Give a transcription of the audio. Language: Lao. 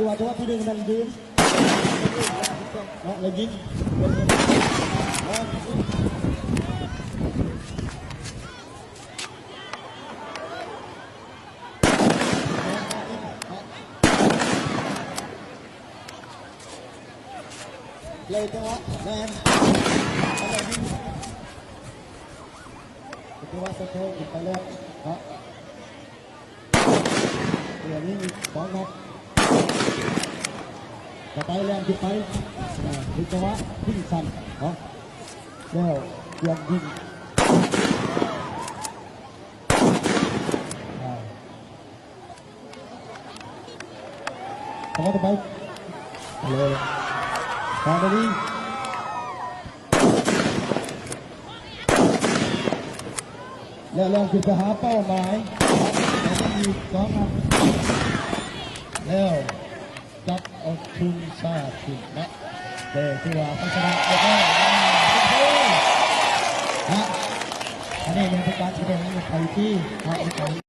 ວ່າຈັງຫວະທີໜຶ່ງນັ້ນຢືນ ເນາະ ແລ້ວຍິງ ເລີຍຈັງຫວະແລ່ນ ຈັງຫວະສະເຕີຂຶ້ນໄປແລ້ວເນາະ ເທື່ອນີ້ສອງນັດ ກະໄປແລ່ນຂຶ້ນໄປ ເປັນຈັງຫວະຍິງສັ້ນເນາະ ແລ້ວປ່ຽນຍິງ ອ່າ ເຂົ້າມາຕໍ່ໄປ ເລີຍ ມາດາລີ ແລ້ວແລ່ນຂຶ້ນໄປຫາເປົ້າໝາຍ ແລ້ວມີສອງນັດ ແລ້ວຈັບເອົາທຸງຊາດຂຶ້ນນະ ແຕ່ຖືວ່າໄປຊະນະ ເນາະ ອັນນີ້ແມ່ນເປັນການສະແດງໃນໄພທີ່ເນາະ